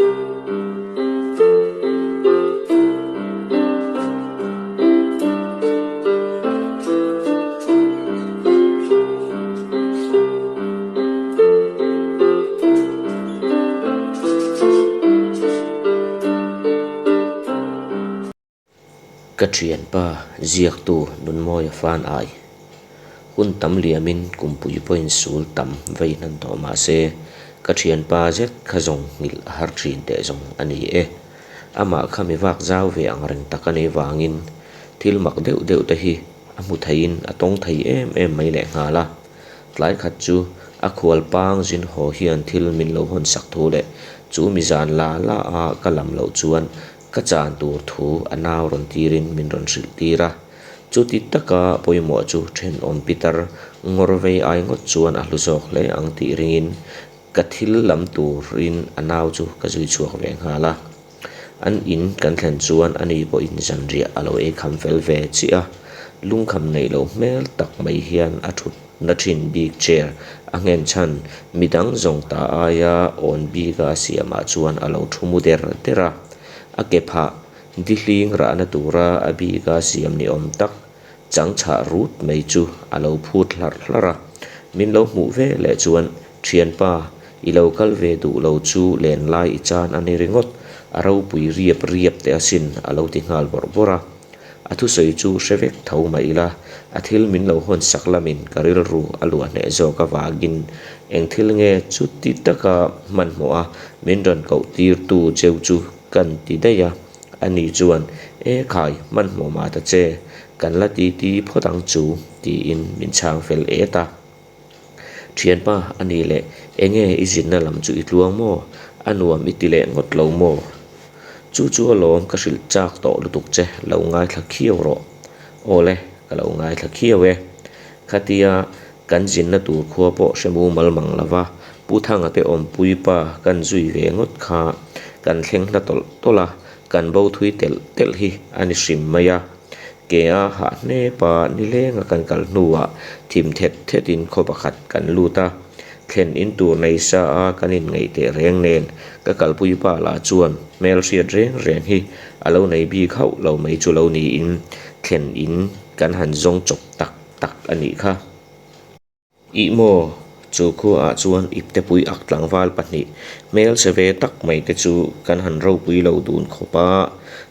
Ka thianpa ziaktu Nunmawia fan ai. Hun tam liamin kumpui pawhin sul tam vei hnan tawh mah se, ka thianpa zet kha zawng nghilh a har thin teh zawng a ni e. Amah kha mi vak zau ve ang reng tak a nih vangin thil mak deuh deuh te hi a hmu theiin a tawng thei em em mai lehnghal a. Tlai khat chu a khual pang zin haw hian thil min lo hawn sak thu leh chu mi zan la la a ka lam loh chuan ka chan tur thu a nau rawn tirin min rawn hrilh tir a. Chuti taka pawimawh chu thenawm pitar ngawr vei ai ngawt chuan a hlu zawk hle ang tih ringin ka thil lam turin a nau chu ka zui chhuak ve nghal a. An in kan thlen chuan ani pawhin zanriah a lo ei kham fel ve chiah a, lungkham neih loh hmel tak mai hian a thut na thin bik chair a nghen chhan midang zawng ta aia awn bika a siamah chuan a lo thu mu der der a, a ke phah di hling rahna tura a bika siam ni awm tak chang chhah rut mai chu a lo phut hlarh hlarh a, min lo hmuh ve leh chuan Thianpa, i lo kal ve duh lo chu len lai i chan a ni ringawt, a ropui riap riap teh asin a lo ti nghal bawrh bawrh a. A thusawi chu hre vek tho mah ila, a thil min lo hawn sak lamin ka rilru a luah hneh zawk avangin eng thil nge chuti taka hmanhmawh a min rawn koh tirtu cheu chu kan ti daih a. Ani chuan, E khai, hmanhmawh mah ta che, kan la ti ti phawt ang chu, tiin min chhang fel et a. Thianpa, a ni leh, enge i zinna lam chu i tluang maw? A nuam i ti leh ngawt lo maw? Chu chu alawm ka hrilh chak tawh lutuk che, lo ngaithla khiau rawh. Awle, ka lo ngaithla khiau e. Khatia kan zinna tur khua pawh hre mumal mang lo va, Pu Thanga te awmpui pa kan zui ve ngawt kha kan thleng hla tawlh tawlh a, kan bo thui telh telh hi a ni hrim mai a. Ke a hah hnep a, nilenga kan kal hnuah thim thet thetin khaw pakhat kan lut a, thlen in tur nei sa a kan inngaih teh reng nen ka kalpui pa lah chuan hmel hriat reng reng hi a lo nei bik hauh lo mai chu lo niin thlen in kan han zawng chawp tak tak a nih kha. Ih maw? Chu khuaah chuan iptepui ak tlangval pahnih hmelchhe ve tak mai te chu kan han ropui lo dun khawp a,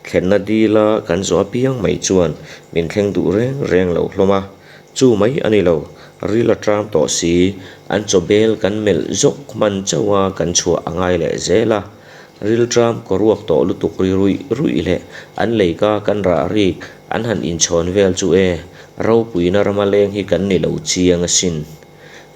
thlenna dila kan zawh apiang mai chuan min thleng duh reng reng lo hlawm a. Chu mai a ni lo, ril a tram tawh si, an chaw bel kan melh zawk hman chauh a kan chhuah a ngai leh zel a. Ril tram kaw ruak tawh lutuk ri ruih ruih leh an leika kan rah rik An han inchhawn vel chu e, ropuina rama leng hi kan ni lo chiang asin.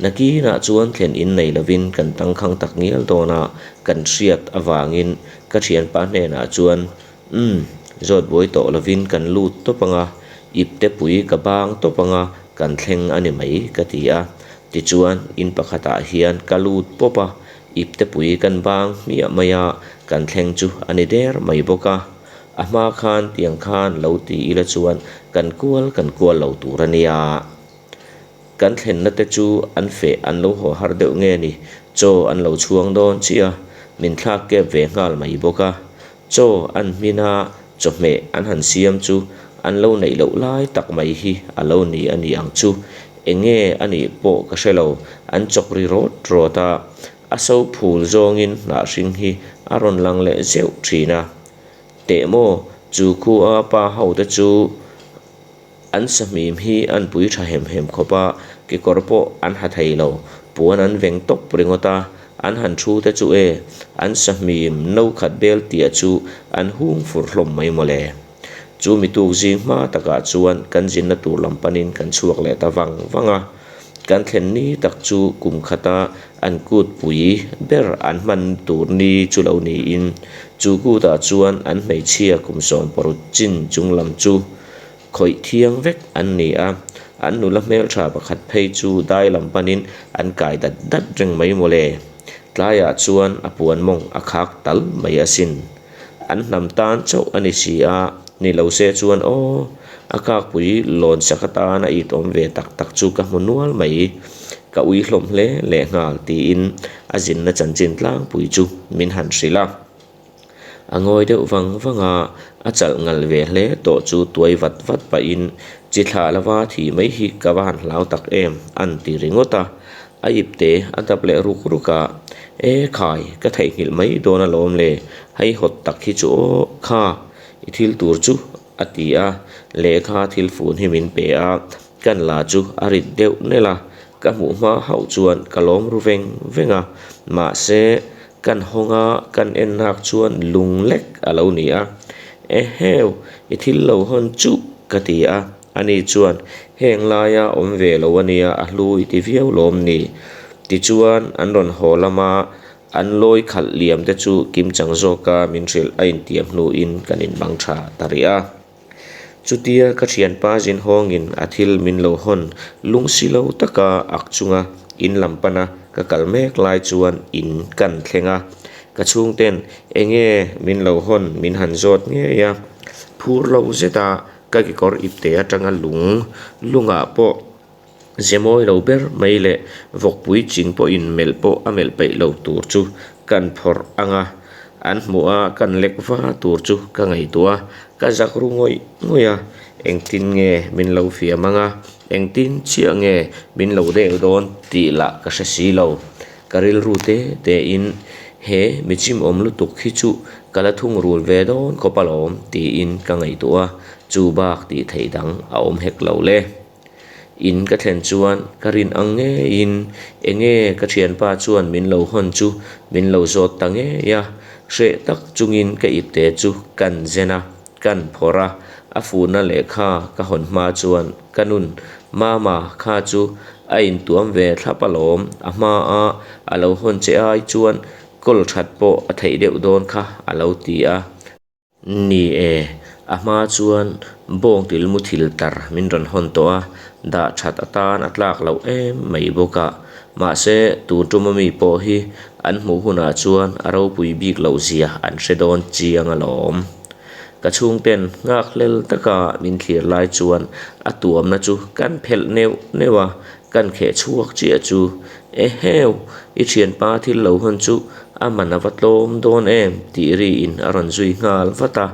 Nakinah chuan thlen in nei lovin kan tangkhang tak ngial dawn a, kan hriat avangin ka thianpa hnenah chuan, Umm, zawt buai tawh lovin kan lut tawp ang a, ipte pui ka bang tawp ang a, kan thleng a ni mai, ka ti a. Tichuan, in pakhatah hian ka lut pawp a, ipte pui kan bang hmiah mai a, kan thleng chu a ni der mai bawk a. A hma khan tiang khan lo ti ila chuan kan kual kan kual lo tur a nia. Kan thlenna te chu an feh an lo haw har deuh nge ni, chaw an lo chhuang dawn chiah a, min thlak kep ve nghal mai bawk a. Chaw an hmin a, chawhmeh an han siam chu an lo neih loh lai tak mai hi a lo ni a ni ang chu. Enge a nih pawh ka hre lo, an chawk ri rawt rawt a, a so phul zawngin hnah hring hi a rawn lang leh zeuh thin a. Teh maw, chu khua pa ho te chu an sahmim hi an pui tha hem hem khawp a, kekawr pawh an ha thei lo, puan an veng tawp ringawt a, an han thu te chu e, an sahmim no khat bel tia chu an hung fur hlawm mai mawle. Chu mi tuk zing hma takah chuan kan zinna tur lam panin kan chhuak leh ta vang vang a. Kan thlen ni tak chu kum khata an kut pui ber an hman tur ni chu lo niin chu kutah chuan an hmeichhia kum sawmparuk chin chung lam chu khawih thiang vek an ni a, an nula hmeltha pakhat phei chu dai lam panin an kai dat dat reng mai mawle. Tlaiah chuan a puan mawng a khak tal mai asin. An hnam tan chauh a ni si a, ni lo se chuan aw, a kakpui lawn sak atan a it awm ve tak tak chu ka hmu nual mai, ka ui hlawm hle leh nghal tiin a zinna chanchin tlangpui chu min han hrilh a. A ngawi deuh vang vang a, a chalh ngal ve hle tawh chu tuai vat vat pahin, Chi thlah lova thih mai hi ka va han hlau tak em, a'n ti ringawt a. A ipte a dap leh ruk ruk a, E khai, ka theihnghilh mai dawn alawm le, hei hawt tak hi chu aw, kha, i thil tur chu, a ti a, lehkha thil fun hi min pe a, kan la chu a rit deuh nelh a, ka hmuh hma hauh chuan ka lawm ru veng veng a, mahse kan hawng a, kan en hnak chuan lung lek a lo ni a, Eheu, i thil lo hawn chuh ka ti a, ani chuan heng laia awm ve lo a nia a hlu i ti viau lawm ni? Tichuan an rawn haw lama An lawi khalh liam te chu kim chang zawka min hrilh a intiam hnuin kan inbang tha ta rih a. Chutia ka thianpa zin hawngin a thil min lo hawn lung si lo taka ak chunga in lam pana ka kal mek lai chuan in kan thleng a. Ka chhungten enge min lo hawn min han zawt ngei a. Phur lo zeta ka kekawr ipte atanga lung lungah pawh Ze mawi lo ber mai leh vawkpui ching pawhin melh pawh a melh peih lo tur chu kan phawrh ang a, an hmuh a kan lek va tur chu ka ngaihtuah a, ka zak ru ngawih ngawih a, engtin nge min lo fiam ang a, engtin chiah nge min lo deuh dawn tih lah ka hre si lo. Ka rilru te te in he mi chimawm lutuk hi chu ka la thungrul ve dawn khawp alawm tiin ka ngaihtuah a, chu bak tih theih dang a awm hek lo le. In ka thlen chuan ka rin ang ngeiin enge ka thianpa chuan min lo hawn chu min lo zawt ta ngei a, hreh tak chungin ka ipte chu kan zen a, kan phawrh a, a fuhna lehkha ka hawn hma chuan ka nun Mama kha chu a intuam ve thlap alawm, a hma a a lo hawn che ai chuan kawl that pawh a theih deuh dawn kha a lo ti a. Ni e, a hma chuan bawngtil muthil tar min rawn hawn tawh a, dah that atan a tlak loh em mai bawk a. Mahse, tun tuma mi pawh hi an hmuh hunah chuan a ropui bik loh zia an hre dawn chiang alawm. Ka chhungten nghak hlel taka min thlir lai chuan a tuamna chu kan phelh neuh neuh a, kan kheh chhuak chiah chu, Eheu, i thianpa thil lo hawn chu a man a va tlawm dawn em? tih riin a rawn zui nghal vat a,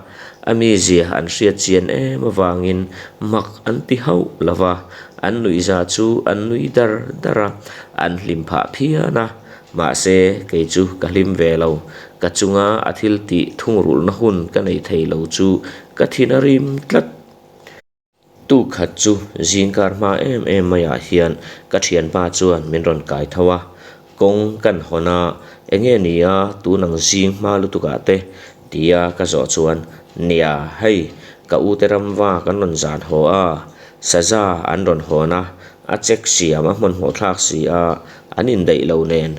a mizia an hriat chian em avangin mak an ti hauh lo va, an nuihza chu an nui dar dar a, an hlim phah phian a, mahse kei chu ka hlim ve lo, ka chunga a thil tih thungrulhna hun ka nei thei lo chu ka thin a rim tlat. Tuk khat chu zingkar hma em em maiah hian ka thianpa chuan min rawn kai tho a, kawng kan hawn a, enge ni a tun ang zing hma lutukah te tia ka zawh chuan nia hei ka ute ramva kan rawn zan haw a, saza an rawn hawn a, a check siam a hmanhmawh thlak si a, an indaih lo nen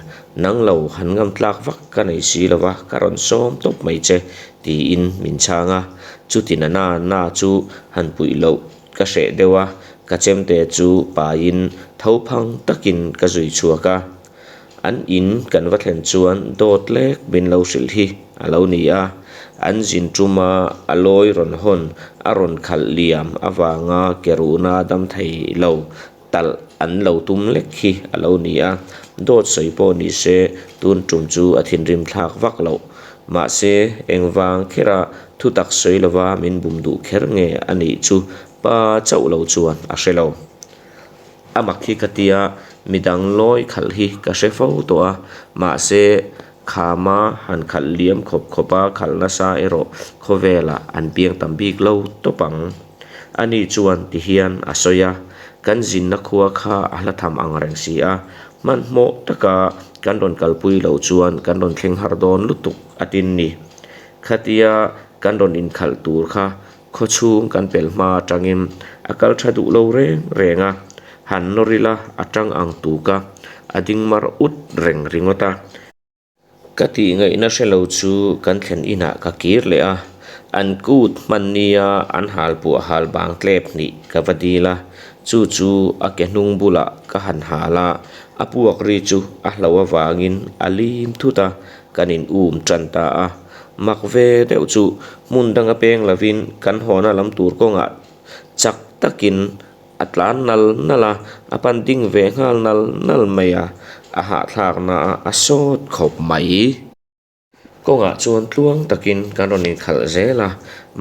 nang lo han ngam tlak vak ka nei si lo va ka rawn sawm tawp mai che tiin min chhang a, chuti na na na chu han puih loh ka hreh deuh a, ka chemte chu paiin tho phang takin ka zui chhuak a, an in kan va thlen chuan dawt lek min lo hrilh hi a lo ni a, an zin tuma a lawi rawn hawn a rawn khalh liam avanga ke ruhna dam thei lo talh an lo tum lek hi a lo ni a, dawt sawi pawh ni se tun tum chu a thinrim thlak vak loh. Mahse, engvang khera thu tak sawi lova min bum duh kher nge a nih chu pa chauh lo chuan a hre lo. A mak hi ka tia, midang lawi khalh hi ka hre fo tawh a, mahse, khama han khalh liam khawp khawpa khalh nasa erawh khawvelah an piang tam bik lo tawp ang. Ani chuan ti hian a sawi a, Kan zinna khua kha a hla tham ang reng si a, hmanhmawh taka kan rawn kalpui loh chuan kan rawn thleng har dawn lutuk a tin ni. Khatia kan rawn inkhalh tur kha khaw chhung kan pel hma atangin a kal tha duh lo reng reng a, han nawr ila a tang ang tuk a, a ding mar ut reng ringawt a. Ka tih ngaihna hre lo chu kan thlen inah ka kir leh a, an kut hman nia an hal puah hal bang tlep hnih ka va dil a, chu chu a ke hnung bulah ka han hal a, a puak ri chu a hlo avangin a lim thut a, kan in um tan ta a. Mak ve deuh chu hmun danga peng lovin kan hawna lam tur kawngah chak takin A tlan nal nal a, a pan ding ve nghal nal nal mai a, a hahthlakna a sawt khawp mai. Kawngah chuan tluang takin kan rawn inkhalh zel a,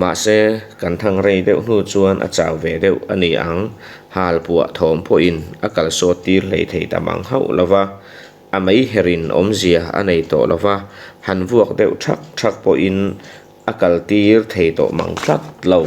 mahse kan thang rei deuh hnu chuan a chau ve deuh a ni ang, halpuah thawm pawhin a kalsawt tir hlei thei ta mang hauh lo va, a meiherin awmzia a nei tawh lo va, han vuak deuh thak thak pawhin a kal tir thei tawh mang tlat lo.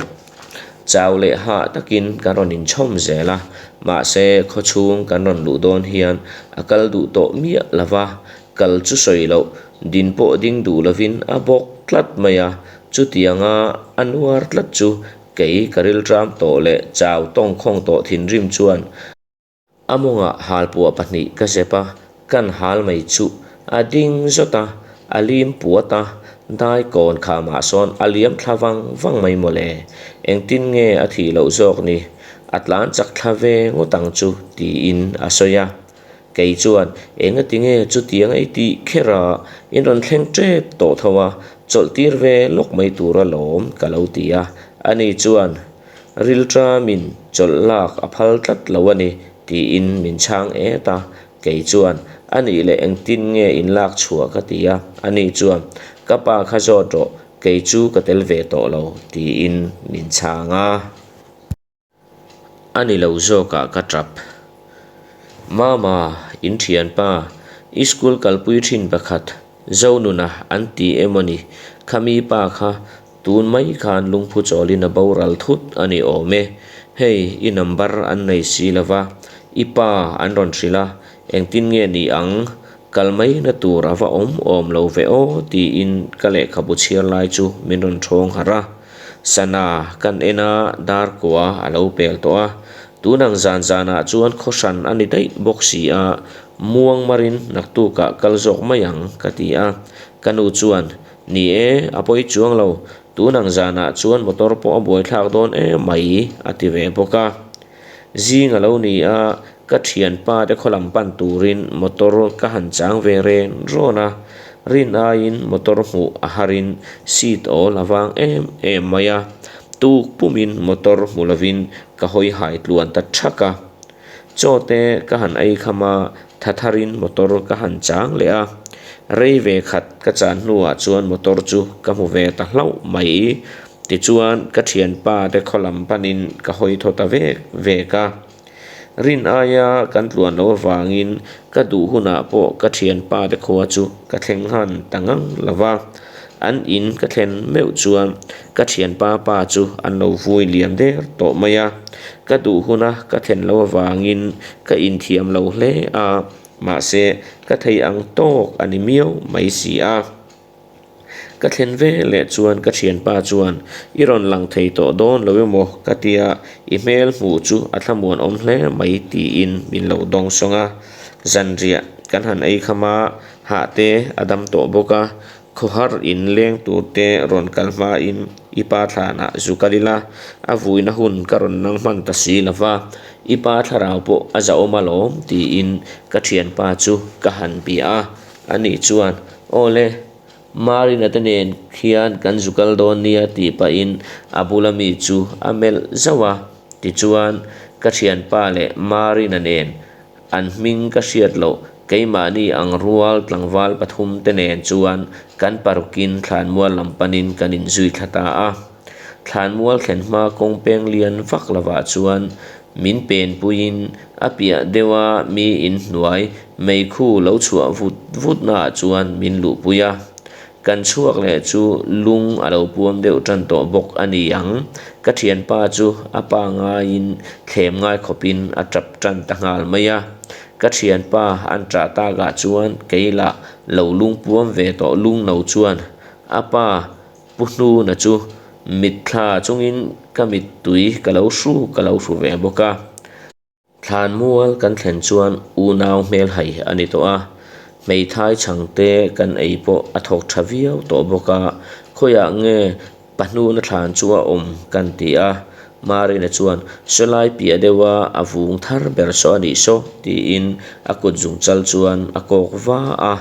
Chau leh hah takin kan rawn inchhawm zel a, mahse khawchhung kan rawn luh dawn hian a kal duh tawh miah lo va, kal chu sawi loh, din pawh ding duh lovin a bawk tlat mai a, chutianga a nuar tlat chu kei ka rilṭam tawh leh chau tawngkhawng tawh thinrim chuan A mawngah halpuah pahnih ka zep a, kan hal mai chuh. A ding zawt a, a lim puat a, dai kawn khamah sawn a liam thla vang vang mai mawle. Engtin nge a thih loh zawk ni? A tlan chak thla ve ngawt ang chu tiin a sawi a. Kei chuan, Engati nge chutiang ei tih kher a, in rawn thleng tep tawh tho a, chawlh tir ve lawk mai tur alawm ka lo ti a. Ani chuan, Rilṭamin chawlh lak a phal tlat lo a ni, tiin min chhang et a. Kei chuan, A nih leh engtin nge in lak chhuah ka ti a. Ani chuan, Ka pa kha zawt rawh, kei chu ka tel ve tawh lo, tiin min chhang a. A ni lo zawkah ka ṭap. Mama, in ṭhianpa, i school kalpui ṭhin pakhat, Zonuna an ti emaw ni, khami pa kha Tun mai khan lungphu chawlin a boral thut a ni awm e. Hei, i number an nei si lo va, i pa an rawn hrilh a, engtin nge ni ang? Kal mai na tur a va awm awm lo ve aw tiin ka lehkhabu chhiar lai chu min rawn thawng harh a. Sana kan en a, dar kua a lo pel tawh a. Tun ang zan zanah chuan khaw hran a ni daih bawk si a, muang marin naktukah kal zawk mai ang ka ti a. Ka nu chuan Ni e, a pawi chuang lo. Tun ang zanah chuan motor pawh a buaithlak dawn em mai, a ti ve bawk a. Zing a lo ni a, ka thianpa te khaw lam pan turin motor ka han chang ve ren rawn a. Rin aiin motor hmuh a harin seat awl a vang em em mai a. Tuk pumin motor hmu lovin ka hawi hai tluan ta thak a. Chaw te ka han ei kham a, tha tharin motor ka han chang leh a. Rei ve khat ka chan hnuah chuan motor chu ka hmu ve ta hlauh mai. Tichuan ka thianpa te khaw lam panin ka hawi thaw ta vek vek a. Rin aia kan tluan loh avangin ka duh hunah pawh ka thianpa te khua chu ka thleng han ta ngang lo va. An in ka thlen meuh chuan ka thianpa pa chu an lo vui liam der tawh mai a. Ka duh huna ka thlen loh avangin ka inthiam lo hle a, mahse ka thei ang tawk a ni miau mai si a. Ka thlen ve leh chuan ka thianpa chuan i rawn lang thei tawh dawn lo emaw ka tia i hmel hmuh chu a thlamuan awm hle mai tiin min lo dawng sawng a. Zanriah kan han ei kham a, hah te a dam tawh bawk a, Khawhar in leng tur te rawn kal hmain i pa thlanah zu kal ila, a vuina hun ka rawn nang hman ta si lo va, i pa thlarau pawh a zahawm alawm tiin ka thianpa chu ka han bia a. Ani chuan, Aw le, Marina te nen khian kan zu kal dawn nia tih pahin a bula mi chu a melh zauh a. Tichuan, ka thianpa leh Marina nen An hming ka hriat loh, keimahni ang rual tlangval pathum te nen chuan kan parukin thlanmual lam panin kan inzui thla ta a. Thlanmual thlen hma kawng peng lian vak lovah chuan min penpuiin a piah deuha mi inhnuai meikhu lo chhuah vut vutnaah chuan min luhpui a. Kan chhuak leh chu lung a lo puam deuh tan tawh bawk a ni ang. Ka thianpa chu a pa ngaiin thlem ngai khawpin a tap tan ta nghal mai a. Ka thianpa an ṭah takah chuan kei lah lo lung puam ve tawh lung no chuan a pa pu hnuna chu mitthla chungin ka mittui ka lo hru ka lo hru ve bawk a. Thlanmual kan thlen chuan unau hmelhai a ni tawh a, hmeithai chhangte kan ei pawh a thawk tha viau tawh bawk a, khawiah nge pahnuna thlan chu a awm kan ti a, Marina chuan sawlai piah deuha a vung thar ber saw a nih saw tiin a kut zungchal chuan a kawk va a,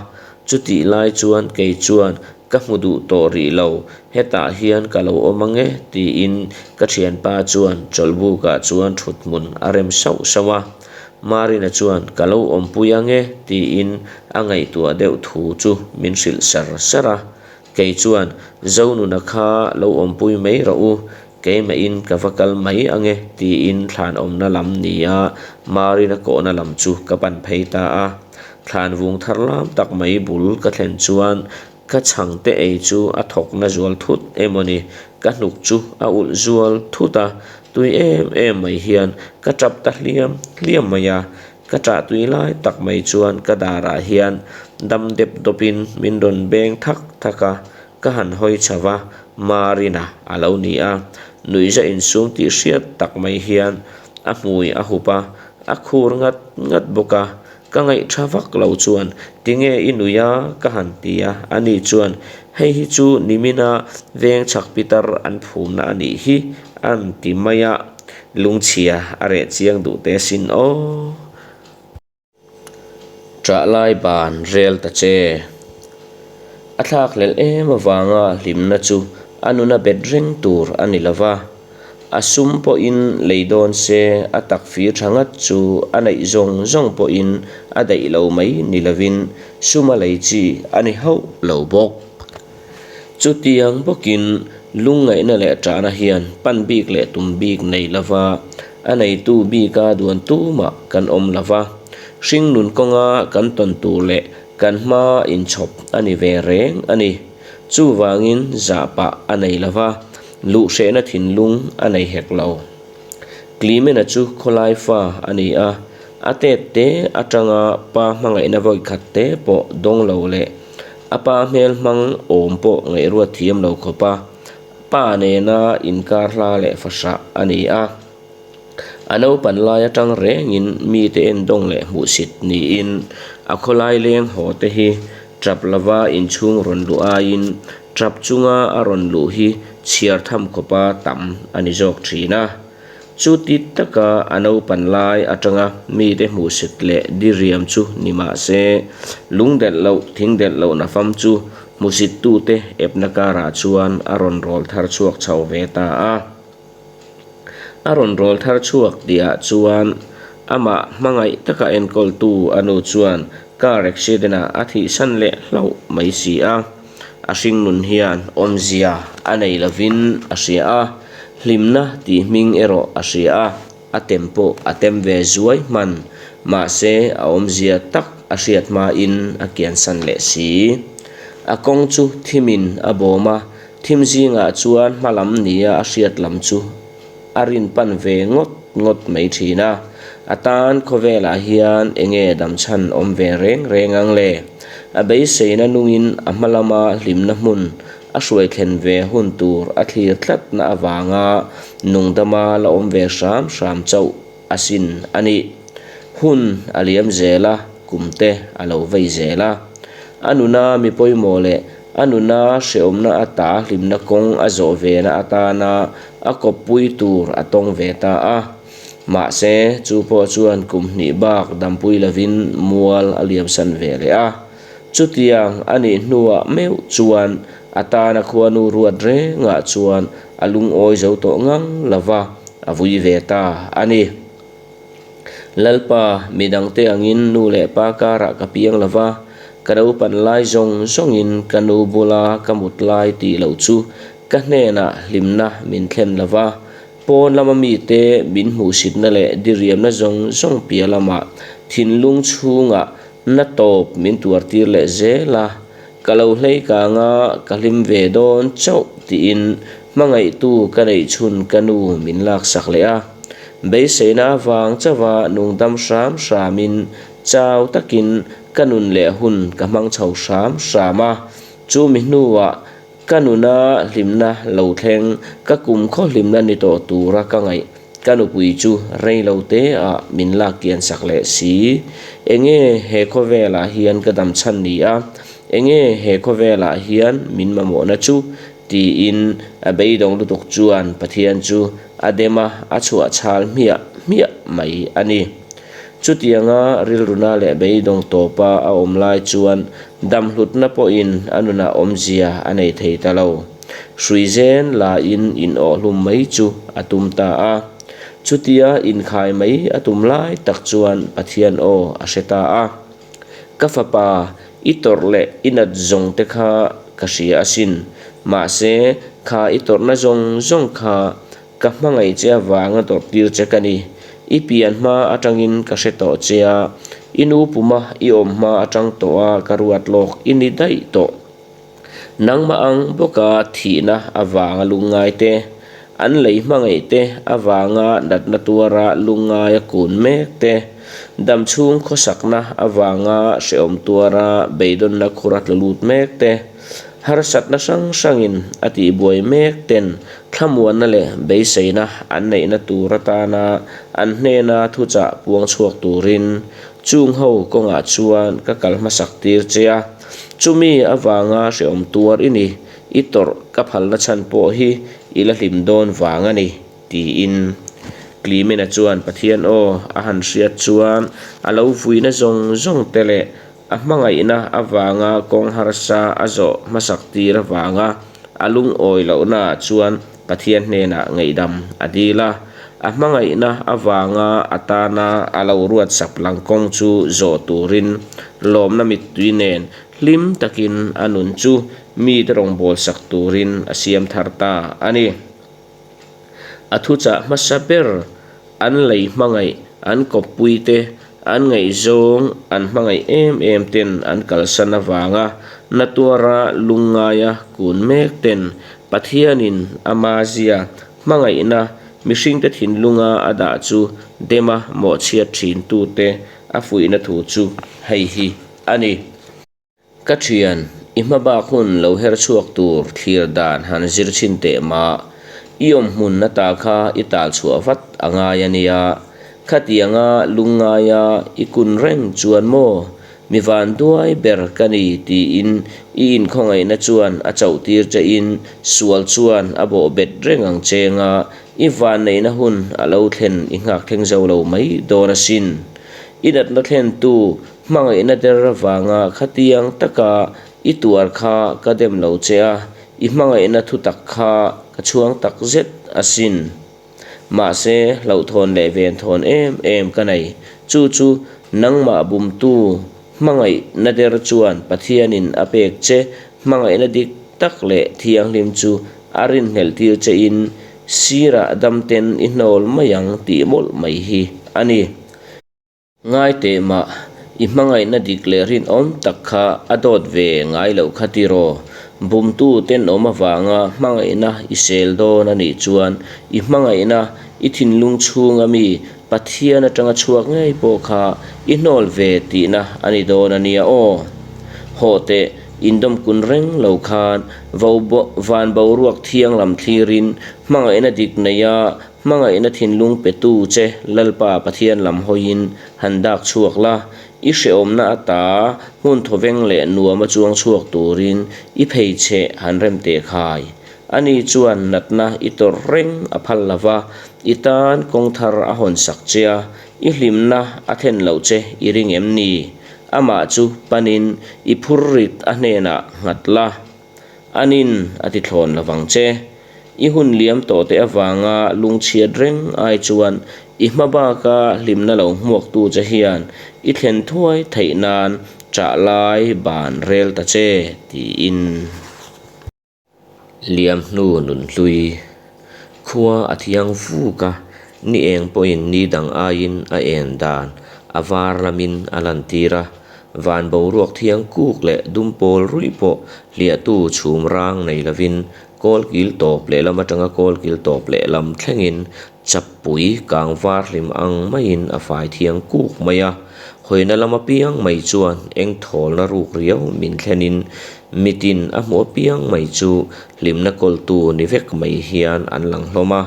chutih lai chuan kei chuan Ka hmu duh tawh rih lo, hetah hian ka lo awm ang e, tiin ka thianpa chuan chawlhbukah chuan thuthmun a rem sauh sauh a. Marina chuan ka lo awmpui ang e, tiin a ngaihtuah deuh thu chu min hrilh sar sar a. Kei chuan, Zonuna kha lo awmpui mai rawh u, keimahin ka va kal mai ang e, tiin thlan awmna lam nia Marina kawhna lam chu ka pan phei ta a. Thlan vung thar lam tak mai bul ka thlen chuan ka chhangte ei chu a thawkna zual thut emaw ni, ka hnuk chu a ulh zual thut a, tui em em mai hian ka tap ta hliam hliam mai a. Ka ṭah tui lai tak mai chuan ka darah hian dam dep dawpin min rawn beng thak thak a, ka han hawi chho va, Marina a lo ni a, nuihza insum tih hriat tak mai hian a hmui a hup a, a khur ngat ngat bawk a, ka ngaihṭha vak lo chuan tinge i nui a ka han ti a, ani chuan hei hi chu nimina veng chhak pitar an phumna a nih hi a'n ti mai a. Lungchhia a reh chiang duh teh sin aw. Ṭah lai ban rel ta che. A thlak hlelh em avanga hlimna chu a nuna bet reng tur a ni lo va. A sum pawhin lei dawn se a tak fir ṭha ngat chu a neih zawng zawng pawhin a daih lo mai ni lovin suma lei chi a ni hauh lo bawk. Chutiang bawkin lungngaihna leh ṭahna hian pan bik leh tum bik nei lova a neitu bika duan tumah kan awm lova, hringnun kawnga kan tawn tur leh kan hma inchhawp a ni ve reng a ni. Chuvangin zahpah a nei lova, luhhrehna thinlung a nei hek lo. Clement-a chu khawlai fa a ni a, a tet te atanga pa hmangaihna vawikhat te pawh dawng lo leh a pa hmel hmang awm pawh ngaihruat thiam lo khawpa pa nena inkar hla leh fahrah a ni a. A naupan lai atang rengin mite endawng leh hmuhsit niin a khawlai leng haw te hi tap lova inchhung rawn luh aiin tap chunga a rawn luh hi chhiar tham khawpa tam a ni zawk thin a. Chuti taka a naupan lai atanga mite hmuhsit leh diriam chu ni mah se, lung delh loh, thing delh loh nafam chu hmusittute epna karah chuan a rawn rawl thar chhuak chho ve ta a. A rawn rawl thar chhuak tihah chuan amah hmangaih taka enkawltu a nu chuan car accident-ah a thihsan leh hlauh mai si a. A hringnun hian awmzia a nei lovin a hria a, hlimna tih hming erawh a hria a, a tem pawh a tem ve zuai hman, mahse a awmzia tak a hriat hmain a kiansan leh si. A kawng chu thimin a bawm a, Thim zingah chuan hma lam nia a hriat lam chu a rin pan ve ngawt ngawt mai thin a, a tan khawvelah hian enge damchhan awm ve reng reng ang le? A beiseina nungin a hma lama hlimna hmun a hruai thlen ve hun tur a thlir tlatna avanga nungdama la awm ve hram hram chauh asin a nih. Hun a liam zel a, kum te a lo vei zel a. A nuna mi pawimawh leh A nuna hrehawmna ata hlimna kawng a zawh vena atana a kawppui tur a tawng ve ta a. Mahse, chu pawh chuan kum hnih bak dampui lovin mual a liamsan ve leh a. Chutiang a nih hnuah meuh chuan a tana khuanu ruat rengah chuan a lungawi zo tawh ngang lova a vui ve ta a ni. Lalpa, midangte angin nu leh pa karah ka piang lo va, ka naupan lai zawng zawngin ka nu bula ka mut lai tih loh chu ka hnenah hlimna min thlen lo va, pawn lama mite min hmuhsitna leh diriamna zawng zawng piah lamah thinlung chhungah na tawp min tuartir leh zel a, ka lo hlei kang a, ka hlim ve dawn chauh tiin hmangaihtu ka neih chhun ka nu min laksak leh a. Beiseina avang chauha nungdam hram hramin chau takin ka nun leh hun ka hmang chho hram hram a, chumi hnuah ka nuna hlimna lo thleng ka kumkhaw hlimna ni tawh tura ka ngaih ka nupui chu rei lo te ah min lak kian sak leh si. Enge he khawvelah hian ka dam chhan ni a? Enge he khawvelah hian min mamawhna chu? Tiin a beidawng lutuk chuan Pathian chu a dem a, a chhuah chhal hmiah hmiah mai a ni. Chutianga rilruna leh beidawng tawpa a awm lai chuan damhlutna pawhin a nunah awmzia a nei thei ta lo. Hrui zen lain inawhhlum mai chu a tum ta a. Chutia inkhai mai a tum lai tak chuan Pathian aw a hre ta a. Ka fapa, i tawrh leh i nat zawng te kha ka hria asin. Mahse, kha i tawrhna zawng zawng kha ka hmangaih che avanga tawrhtir che ka ni. I pian hma atangin ka hre tawh che a, i nu puma i awm hma atang tawha ka ruat lawk i ni daih tawh. Nangmah ang bawka thihna avanga lungngai te, an lei hmangaih te avanga natna tuara lungngaia kun mek te, damchhung khawsakna avanga hrehawm tuara beidawnna khura tla lut mek te, harsatna hrang hrangin a tihbuai mek ten thlamuanna leh beiseina an neihna tur atana an hnena thuchah puang chhuak turin chung ho kawngah chuan ka kal hmasak tir che a. Chumi avanga hrehawm tuar i ni, i tawrh ka phalna chhan pawh hi i la hlim dawn vang a ni, tiin Clement-a chuan Pathian aw a han hriat chuan a lo vuina zawng zawng te leh a hmangaihna avanga kawng harsa a zawh hmasak tir avanga a lungawi lohnaah chuan Pathian hnenah ngaihdam a dil a, a hmangaihna avanga a tana a lo ruat sap lang kawng chu zawh turin lawmna mittui nen hlim takin a nun chu mite rawngbawlsak turin a siam thar ta a ni. A thuchah hmasa ber an lei hmangaih, an kawppuite, an ngaihzawng, an hmangaih em em ten an kalsan avanga na tuara lungngaia kun mek ten Pathianin ama zia hmangaihna mihringte thinlunga a dah chu dema mawhchhiat thintute a fuihna thu chu hei hi a ni. Ka thian, i hmabak hun lo her chhuak tur thlir dan han zir chhin teh mah. I awm hmun ata kha i tal chhuah vat a ngai a nia. Khatianga lungngaia i kun reng chuan maw? Mi van duai ber ka ni tiin i inkhawngaihna chuan a chauh tir che in sual chuan a bawh bet reng ang chenga i vanneihna hun a lo thlen i nghak thleng zo lo mai dawn asin. I natna thlentu Hmangaihna der avanga khatiang taka i tuar kha ka dem lo che a, i hmangaihna thu tak kha ka chhuang tak zet asin. Mahse, hlauhthawn leh venthawn em em ka nei. Chu chu nangmah bumtu hmangaihna der chuan Pathianin a pek che hmangaihna dik tak leh thianghlim chu a rinhlelh tir chein sirah damten i hnawl mai ang tih mawlh mai hi a ni. Ngai teh mah, i hmangaihna dik leh rinawm tak kha a dawt ve ngai loh kha tiraw? Bumtu tenawm avanga hmangaihna i sel dawn a nih chuan i hmangaihna i thinlung chhunga mi Pathian atanga chhuak ngei pawh kha i hnawl ve tihna a ni dawn a nia aw. Hawh teh, indawmkun reng lo khan vo van boruak thiang lam thlirin hmangaihna dik neia Hmangaihna thinlung petu che Lalpa Pathian lam hawiin han dak chhuak la, i hrehawmna ata hmun thawveng leh nuama chuang chhuak turin i pheichheh han rem teh khai. Ani chuan natna i tawrh reng a phal lo va, i tan kawng thar a hawn sak che a, i hlimna a thlen loh che i ring em ni? Amah chu panin i phurrit a hnenah nghat la. Anin a ti thlawn lo vang che. I hun liam tawh te avanga lungchhiat reng ai chuan i hma baka hlimna lo hmuaktu che hian i thlen thuai theih nan chah lai ban rel ta che, tiin. Liam hnu nunhlui khua a thiang vuk a, ni eng pawhin ni dang aiin a en dan a var lamin a lantir a, van boruak thiang kuk leh dum pawl ruih pawh hliahtu chhum rang nei lovin Kawlkil tawp lehlam atanga kawlkil tawp lehlam thlengin chappui kang var hlim ang maiin a fai thiang kuk mai a. Hawina lam apiang mai chuan eng thawlna ruk riau min thlenin mitin a hmuh apiang mai chu hlimna kawltu ni vek mai hian an lang hlawm a.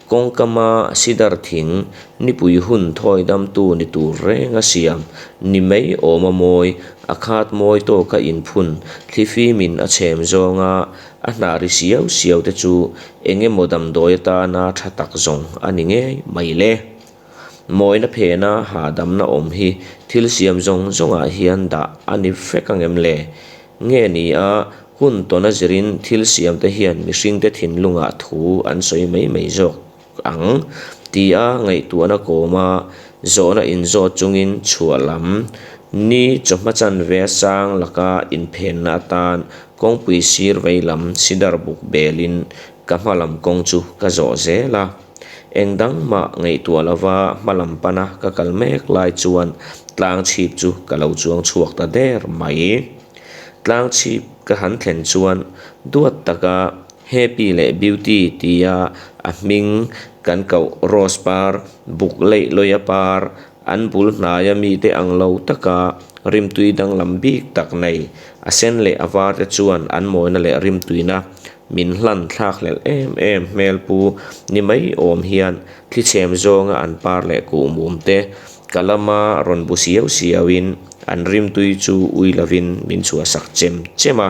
Kawngkama sidar thing nipui hun thawi damtu ni tur reng a siam ni mai awm a mawi, a khat mawi tawka inphun thlifimin a chhem zawnga a hnah ri siau siau te chu eng emaw damdawi atana tha tak zawng a ni ngei mai le. Mawina phena hahdamna awm hi thil siam zawng zawngah hian dah a ni vek angem le? Nge ni a, hun tawna zirin thil siamte hian mihringte thinlungah thu an sawi mai mai zawk ang tia ngaihtuahna kawma zawhna inzawt chungin chhuah lam ni chawhma chanve a sang laka inphenna atan Kawngpui sir vei lam sidar buk belin ka hma lam kawng chu ka zawh zel a. Eng dang mah ngaihtuah lova hma lam pana ka kal mek lai chuan tlang chhip chu ka lo chuang chhuak ta der mai. Tlang chhip ka han thlen chuan duat taka Happy leh Beauty tia a hming kan koh Rose par, buk leih lawia par, an bul hnaia mite ang lo taka rimtui danglam bik tak nei, a sen leh a var te chuan an mawina leh rimtuina min hlan thlak hlelh em em hmel pu ni mai awm hian thlichhem zawnga an par leh kuhmum te ka lama rawn bu siau siauin an rimtui chu ui lovin min chhuahsak chem chem a.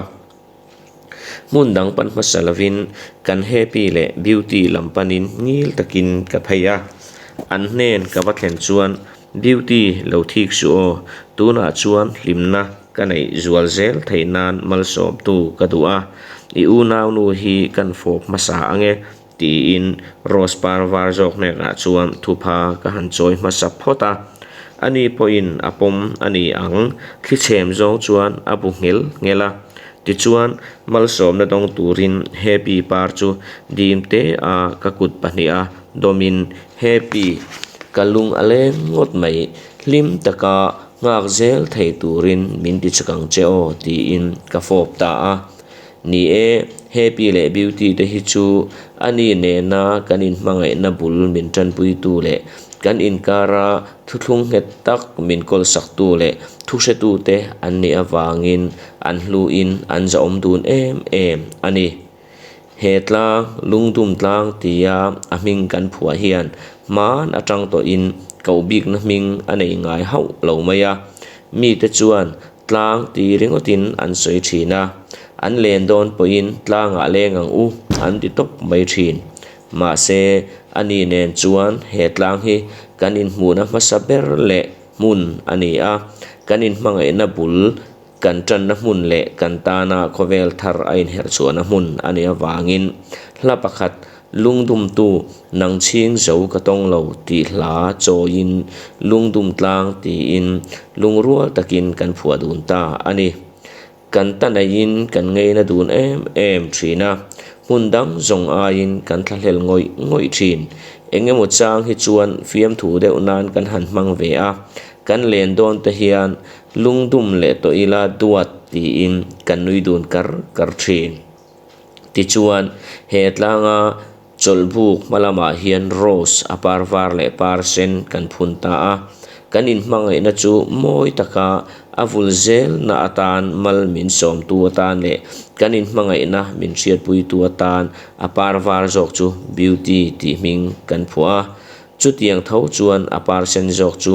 Hmun dang pan hmasa lovin kan Happy leh Beauty lam panin ngil takin ka phei a. An hnen ka va thlen chuan Beauty lo thik suh aw, tunah chuan hlimna ka neih zual zel theih nan malsawmtu ka duh a, i unaunu hi kan fawp hmasa ange tiin Rose par var zawk hnenah chuan thupha ka han chawi hmasa phawt a. Ani pawhin a pawm a ni ang, thlichhem zawng chuan a bu nghel nghel a. Tichuan, malsawmna dawng turin Happy par chu dim te a ka kut pahniha dawmin Happy ka lung a leng ngawt mai, hlim taka nghak zel thei turin min ti chak ang che aw tiin ka fawp ta a. Ni e, Happy leh Beauty te hi chu ani nena kan inhmangaihna bul min tanpuitu leh kan inkara thuthlung nghet tak min kawlsaktu leh thuhretute an nih avangin an hluin an zahawm dun em em a ni. He tlang, Lungdum tlang tia a hming kan phuah hian hman atang tawhin koh bikna hming a nei ngai hauh lo mai a. Mite chuan Tlang ti ringawtin an sawi thin a, an len dawn pawhin tlangah leng ang u an ti tawp mai thin. Mahse, ani nen chuan he tlang hi kan inhmuhna hmasa ber leh hmun a ni a, kan inhmangaihna bul kan tanna hmun leh kan tana khawvel thar a inherhchhuahna hmun a nih avangin hla pakhat Lungdumtu nang chhing zo ka tawng lo tih hla chawiin Lungdum tlang tiin lungrual takin kan phuah dun ta a ni. Kan ta neihin kan ngeina dun em em thin a, hmun dang zawng aiin kan thlahlel ngawih ngawih thin. Eng emaw chang hi chuan fiamthu deuh nan kan han hmang ve a, kan len dawn te hian lungdum leh tawh ila duat tiin kan nui dun kar kar thin. Tichuan, he tlanga chawlhbuk hma lamah hian rose a par var leh par sen kan phun ta a. Kan inhmangaihna chu mawi taka a vul zelna atan mal min sawmtu atan leh kan inhmangaihna min hriatpuitu atan a par var zawk chu Beauty tih hming kan phuah a. Chutiang tho chuan a par sen zawk chu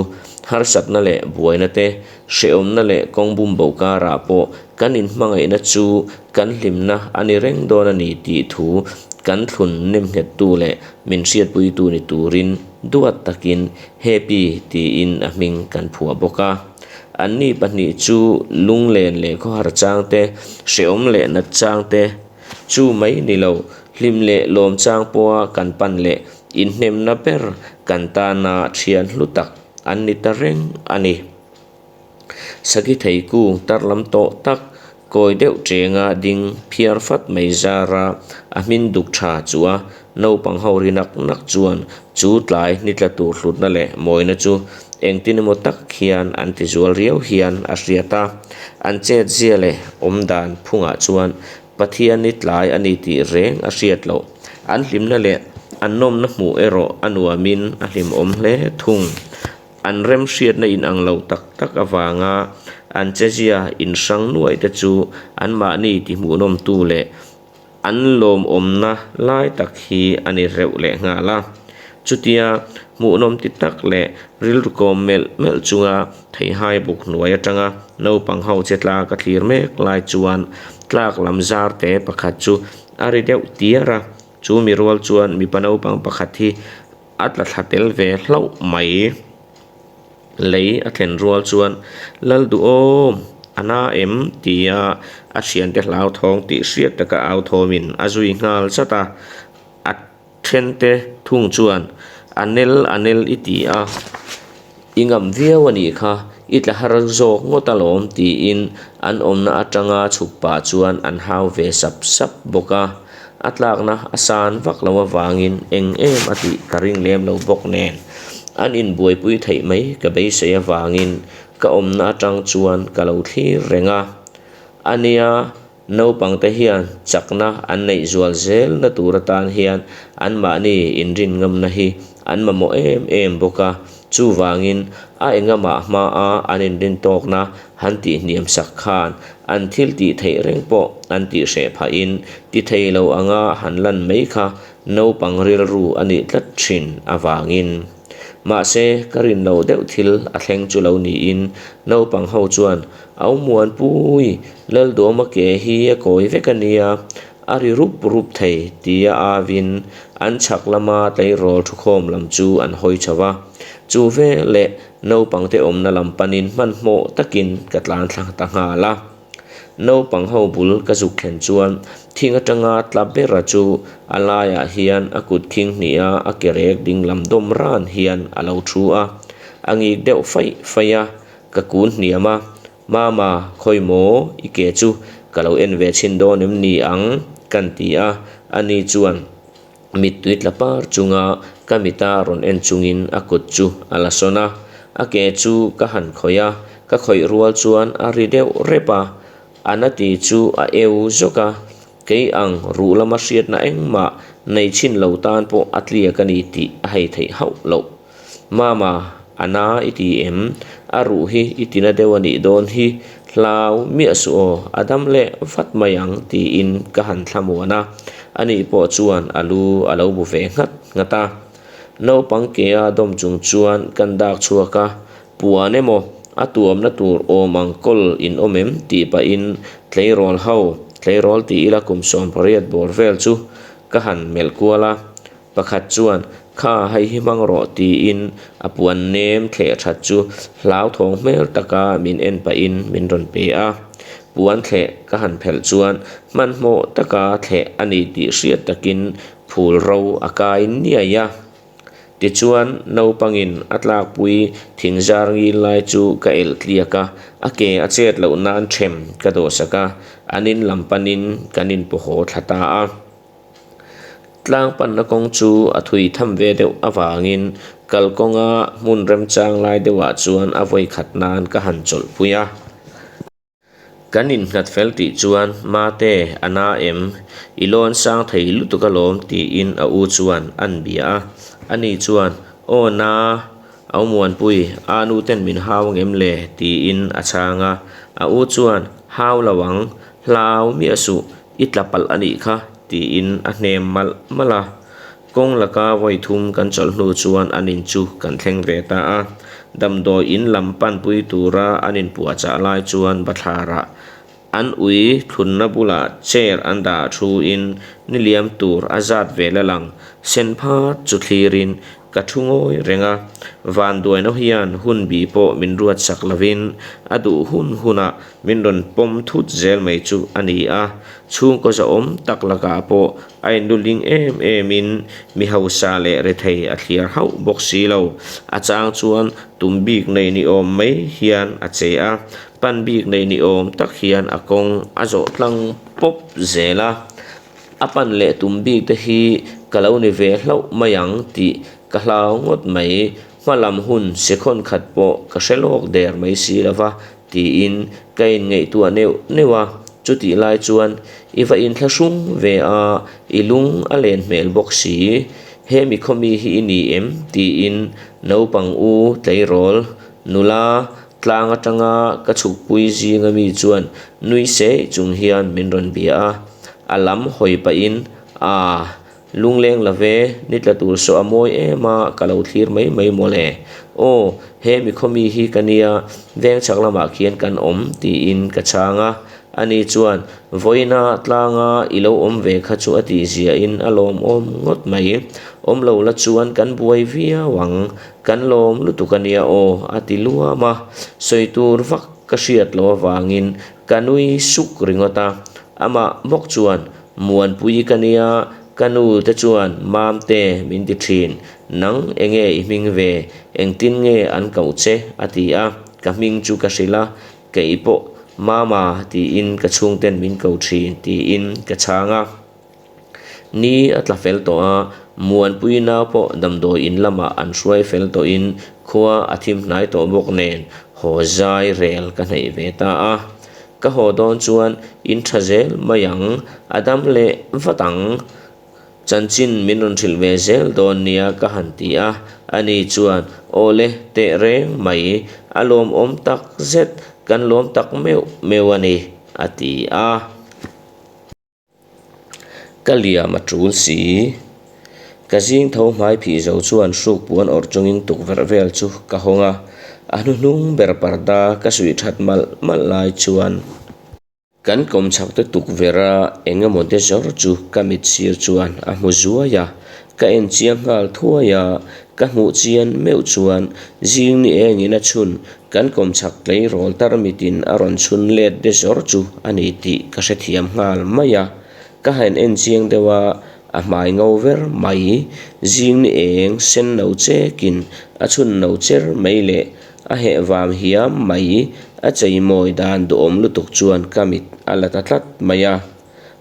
harsatna leh buaina te, hrehawmna leh kawng bumbo karah pawh kan inhmangaihna chu kan hlimna a ni reng dawn a ni tih thu kan thlun nemnghettu leh min hriatpuitu ni turin duat takin Happy tiin a hming kan phuah bawk a. Anni pahnih chu lunglen leh khawhar chang te, hrehawm leh nat chang te, Chu mai ni lo, hlim leh lawm chang pawha kan pan leh inhnemna ber kan tana thian hlu tak an ni ta reng a ni. Saki thei kung tar lam tawh tak kawi deuh chenga ding phiar fat mai zara a hmin duk tha chu a naupang ho ri nak nak chuan chu tlai ni tla tur hlutna leh mawina chu engtin emaw tak hian an ti zual riau hian a hriat a. An chet zia leh awmdan phungah chuan Pathian ni tlai a ni tih reng a hriat loh. An hlimna leh an nawmna hmuh erawh a nuamin a hlimawm hle thung. An remhriatna inang lo tak tak avanga an chezia inhrang nuaih te chu anmahni tihmuhnawmtu leh An lawmawmna lai tak hi a ni reuh leh nghal a. Chutia hmuhnawm ti tak leh rilru kawm melh melh chunga theihai buk hnuai atanga naupang ho che tla ka thlir mek lai chuan tlak lam zar te pakhat chu a ri deuh tiar a. Chu mi rual chuan mipa naupang pakhat hi a tla thla tel ve hlauh mai. Lei a thlen rual chuan Lalduhawm a na em? tia a thiante hlauthawng tih hriat taka au thawmin a zui nghal zat a. A thente thung chuan a nel a nel i ti a, i ngam viau a nih kha, I tla har zawk ngawt alawm tiin an awmna atanga chhuk pah chuan an hau ve sap sap bawk a. A tlakna a san vak lo avangin eng em a tih ka ring lem lo bawk nen an inbuaipui theih mai ka beisei avangin ka awmna atang chuan ka lo thlir reng a. A nia, naupangte hian chakna an neih zual zelna tur atan hian anmahni inrin ngamna hi an mamawh em em bawk a, chuvangin a engamah hmaa an inrin tawkna han tihhniam sak khan an thil tih theih reng pawh an tihhreh phahin ti thei lo anga han lan mai kha naupang rilru a nih tlat thin avangin. Mahse, ka rin lo deuh thil a thleng chu lo niin naupang ho chuan Aumuanpui, Laldawma ke hi a kawi vek a nia, a ri rup rup thei tia avin an chhak lama tleirawl thukhawm lam chu an hawi chho va. Chu veleh naupangte awmna lam panin hmanhmawh takin ka tlan thla ta nghal a. Naupang ho bul ka zuk thlen chuan thing atanga tla bera chu a laiah hian a kut khing hniha a ke rek ding lam dawm ran hian a lo thu a, a ngik deuh faih faih a, ka kun hniam a, Mama, khawi maw i ke chu ka lo en ve chhin dawn em ni ang? kan ti a, ani chuan mittui tla par chunga ka mita rawn en chungin a kut chu a la sawn a, a ke chu ka han khawih a, ka khawih rual chuan a ri deuh rep a, a na ti chu a eu zawk a, kei ang ruh lama hriatna engmah nei chhin lo tan pawh a tliak a ni tih a hei theih hauh loh. Mama, a na i ti em? A ruh hi i tina deuh a nih dawn hi, hlau miah suh aw, a dam leh vat mai ang tiin ka han thlamuan a, ani pawh chuan a lu a lo bu ve nghat nghat a. Naupang kea dawm chung chuan kan dak chhuak a, puan emaw a tuamna tur awm ang kawl in awm em tih pahin tleirawl ho, tleirawl ti ila kum 18 bawr vel chu ka han melh kual a. Pakhat chuan, Kha, hei hi hmang rawh tiin a puan nem thleh that chu hlauthawng hmel taka min en pahin min rawn pe a. Puan thleh ka han phelh chuan hmanhmawh taka thleh a ni tih hriat takin phul ro a kai niai a. Tichuan, naupangin a tlakpui thing zar ngil lai chu ka elh tliak a, a ke a chet loh nan them ka dawhsak a, an in lam panin kan inpawhaw thla ta a. Tlang panna kawng chu a thui tham ve deuh avangin kalkawnga hmun remchang lai deuhah chuan a vawi khat nan ka han chawlhpui a. Kan innghat fel tih chuan, Mate, a na em? I lawn sang thei lutuk alawm tiin a u chuan a'n bia a. Ani chuan, Aw na, au Muanpui, a nu ten min hau ang em le? tiin a chhang a. A u chuan, Hau lo ang, hlau miah suh, I tla palh a nih kha, tiin a hnem malh malh a. Kawng laka vawi thum kan chawlh hnu chuan an in chu kan thleng ve ta a. Damdawi in lam panpui tura an inpuahchah lai chuan bathlarah an ui thlunna bulah chair an dah thuin niliam tur a zat vel a lang sen phat chu thlirin Ka thu ngawi reng a, Vanduaina hian hun bi pawh min ruat sak lovin a duh hun hunah min rawn pawm thut zel mai chu a ni a. Chhungkaw zahawm tak lakah pawh a inluling em emin mi hausa leh rethei a thliar hauh bawk si lo. A chang chuan tum bik nei ni awm mai hian a che a, pan bik nei ni awm tak hian a kawng a zawh tlang pawp zel a. A pan leh tum bik te hi ka lo ni ve hlauh mai ang tih ka hlau ngawt mai. Hma lam hun sekhawn khat pawh ka hre lawk der mai si lo va tiin ka inngaihtuah neuh neuh a. Chutih lai chuan i va inthlahrung ve a, i lung a len hmel bawk si. He mi khawmi hi i ni em? tiin naupang u tleirawl nula Tlang atanga ka chhukpui zinga mi chuan nui sei chung hian min rawn bia a, a lam hawi pahin, Aa, lungleng la ve, ni tla tur saw a mawi em a, ka lo thlir mai mai mawle. Aw, he mi khawmi hi ka nia, veng chhak lamah khian kan awm, tiin ka chhang a. Ani chuan, Vawiina tlanga i lo awm ve kha chu a tih ziahin a lawmawm ngawt mai. Awm lo la chuan kan buai viau ang, Kan lawm lutuk a nia aw, a ti luam a. Sawi tur vak ka hriat loh avangin ka nui suk ringawt a. Amah bawk chuan, Muanpui ka nia, ka nu te chuan Mamte min ti thin. Nang enge i hming ve? Engtin nge an koh che? a ti a. Ka hming chu ka hrilh a, kei pawh Mama tiin ka chhungten min ko thin tiin ka chhang a. Ni a tla fel tawh a, Muanpui nau pawh damdawi in lamah an hruai fel tawhin khua a thim hnai tawh bawk nen haw zai rel ka hneih ve ta a. Ka haw dawn chuan in tha zel mai ang, a dam leh vat ang. Chanchin min rawn hrilh ve zel dawn nia ka han ti a, ani chuan aw le teh reng mai, a lawmawm tak zet, kan lawm tak meuh meuh a ni, a ti a. Ka liam a tul si. Ka zing tho hmai phih zo chuan hruk puan awrh chungin tukverh vel chu ka hawng a, a hnuhnung ber parda ka suih that malh malh lai chuan. Kan kawmchhak te tukverh a eng emaw te zawr chu ka mit sir chuan a hmu zuai a, ka en chiang nghal thuai a, ka hmuh chian meuh chuan zing ni engin a chhun Kan kawmchhak tleirawl tarmitin a rawn chhun let de zawr chu a ni tih ka hrethiam nghal mai a, ka han en chiang deuh a, a hmai ngo ver mai, zing ni eng sen no chekin a chhun no cher mai leh a heh vam hiam mai, a chei mawi dan duhawm lutuk chuan ka mit a la ta tlat mai a.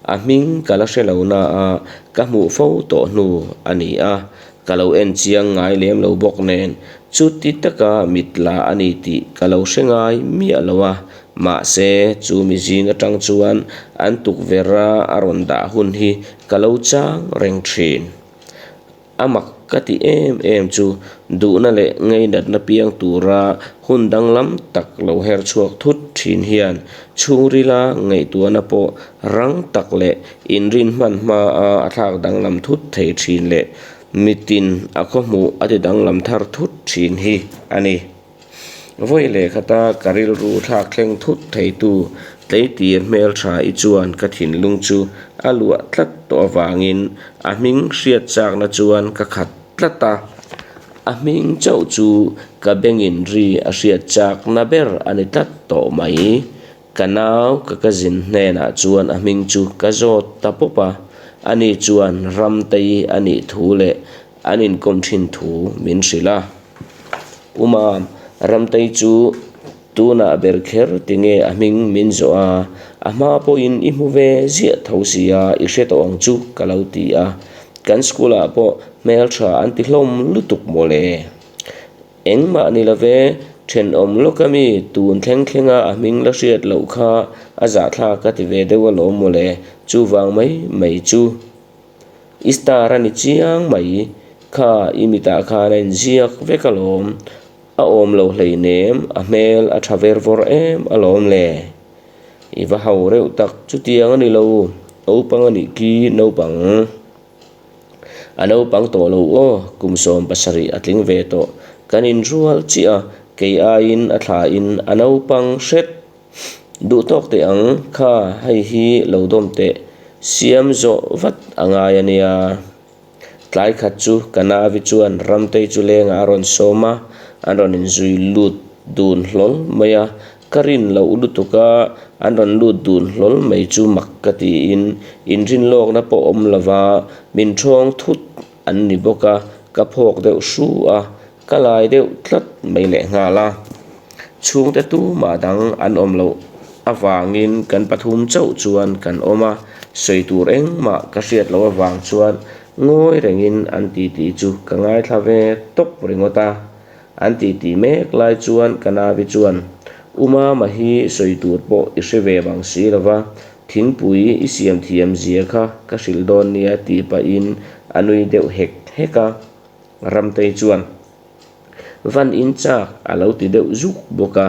A hming ka la hre lo na a, ka hmuh fo tawh hnu a ni a, ka lo en chiang ngai lem lo bawk nen chuti taka mit la a ni tih ka lo hre ngai miah lo a, mahse chu mi zing atang chuan an tukverh a a rawn dah hun hi ka lo chang reng thin. A mak ka ti em em chu duhna leh ngeinatna piang tura hun danglam tak lo her chhuak thut thin hian chhungrila ngaihtuahna pawh rang tak leh inrin hman hmaa a thlak danglam thut thei thin leh mitin a khawhmuh a ti danglam thar thut thin hi a ni. Vawi leh khata ka rilru thlak thleng thut theitu tleitir hmeltha i chuan ka thinlung chu a luah tlat tawh avangin a hming hriat chakna chuan ka khat tlat a. A hming chauh chu ka bengin ri a hriat chakna ber a ni tlat tawh mai. Ka nau ka cousin hnenah chuan a hming chu ka zawt ta pawp a, ani chuan Ramtei a nih thu leh an inkawm thin thu min hrilh a. Uma, Ramtei chu tunah ber kher tinge a hming min zawh a, a hma pawhin i hmu ve ziah tho sia i hre tawh ang chu ka lo ti a, kan school ah pawh hmeltha an ti hlawm lutuk mawle. Engmah ni love, thenawm lawk ami tun thleng thlenga a hming la hriat loh kha a zahthlak ka ti ve deuh alawm mawle, chuvang mai mai chu. I star a ni chiang mai, kha i mitah khan a inziak vek alawm, a awm lo hleinem, a hmel a tha ver vawr em alawm le. I va hau reuh tak, chutiang a ni lo, naupang a nih khi naupang. A naupang tawh lo aw, kum 70 a tling ve tawh, kan inrual chiah a, kei aiin a thlain a naupang hret. Duh tawk teh ang, kha hei hi lo dawm teh, siam zawh vat a ngai a nia. Tlai khat chu ka navi chuan Ramtei chu lengah a rawn sawm a, an rawn inzui lut dun hlawl mai a, ka rin loh lutuk a, an rawn lut dun hlawl mai chu mak ka tiin inrin lawkna pawh awm lova min ṭhawng thut an ni bawk a, ka phawk deuh hru a, Ka lai deuh tlat mai leh nghal a, chhungte tumah dang an awm loh avangin kan pathum chauh chuan kan awm a, sawi tur engmah ka hriat loh avang chuan ngawi rengin an titi chu ka ngaithla ve tawp ringawt a. An titi mek lai chuan ka navi chuan, U Mama hi sawi tur pawh i hre ve bang si lo va, thingpui i siam thiam zia kha ka hrilh dawn nia tih pahin a nui deuh hek hek a. Ramtei chuan van in chak a lo ti deuh zuk bawk a,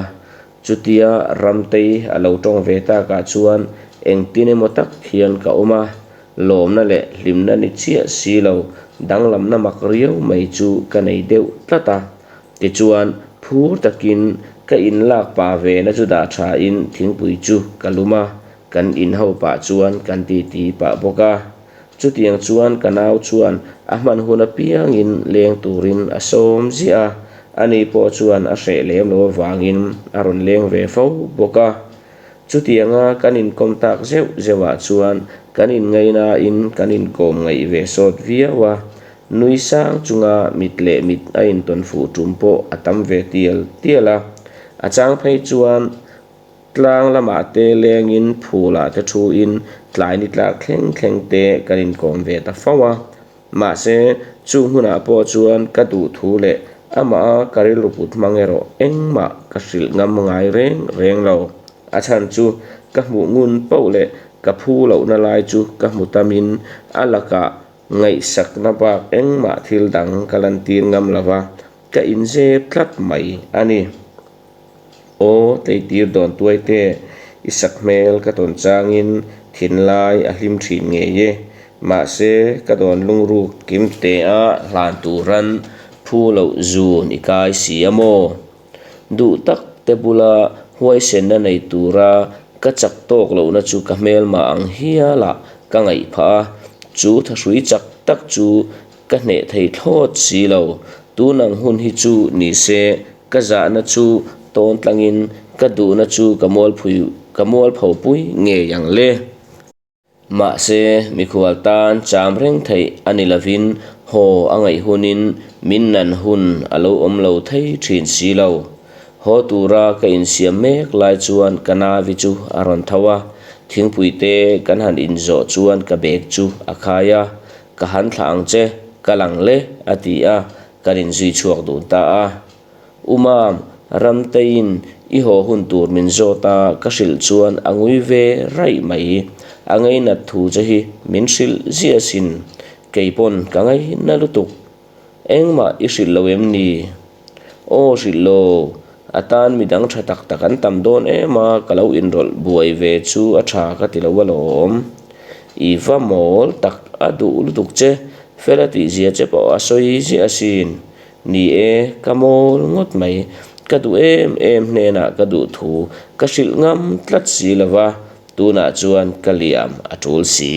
chutia Ramtei a lo tawng ve takah chuan engtin emaw tak hian ka awm a, lawmna leh hlimna ni chiah si lo danglamna mak riau mai chu ka nei deuh tlat a. Tichuan phur takin ka inlak pah ve na chu dah thain thingpui chu ka lum a, kan inho pah chuan kan titi pah bawk a. Chutiang chuan ka nau chuan a hman hun apiangin leng turin a sawm ziah a, ani pawh chuan a hreh lem lo avangin a rawn leng ve fo bawk a. Chutianga kan inkawm tak zeuh zeuhah chuan kan inngainain kan inkawm ngaih ve sawt viau a, nui sang chunga mit leh mit a intawn fuh tum pawh a tam ve tial tial a. A chang phei chuan tlang lamah te lengin phulah te thuin tlai ni tlak thleng thleng te kan inkawm ve ta fo a. Mahse, chung hunah pawh chuan ka duh thu leh amah ka rilru put hmang erawh engmah ka hrilh ngam ngai reng reng lo. A chhan chu ka hmuh ngun poh leh ka phu lohna lai chu ka hmu tamin a lakah ngaihsakna bak engmah thil dang ka lantir ngam lo va, ka inzep tlat mai a ni. Aw, tleitir dawn tuai te, i sak hmel ka tawn changin thinlai a hlim thin ngei e. Mahse, ka dawn lungruk kim tea hlan turan phu loh zun i kai si a maw? Duh tak te bula huaisenna nei tura ka chak tawk lohna chu ka hmelmah ang hialah ka ngaih phah a, chu thahrui chak tak chu ka hneh thei thlawt si lo. Tun ang hun hi chu ni se ka zahna chu tawn tlangin ka duhna chu ka mualphui ka mualpho pui ngei ang le. Mahse, mikhual tan cham reng theih a ni lovin haw a ngaih hunin min nan hun a lo awm lo thei thin si lo. Haw tura ka insiam mek lai chuan ka navi chu a rawn tho a, thingpui te kan han inzawh chuan ka bag chu a khai a, Ka han thlah ang che, ka lang le, a ti a, kan inzui chhuak dun ta a. U Mam, Ramteiin i haw hun tur min zawt a, ka hrilh chuan a ngui ve raih mai. A ngeinat thu che hi min hrilh ziah sin. Kei pawn ka ngaina lutuk. Engmah i hrilh lo em ni? Aw hrilh lo, a tan midang tha tak tak an tam dawn em a, ka lo inrawlh buai ve chu a tha ka ti lo alawm. I va mawl tak a duh lutuk che, Fela tihzia che pawh a sawi ziah asin. Ni e, ka mawl ngawt mai. Ka duh em em hnenah ka duh thu ka hrilh ngam tlat si lo va, tunah chuan ka liam a tul si.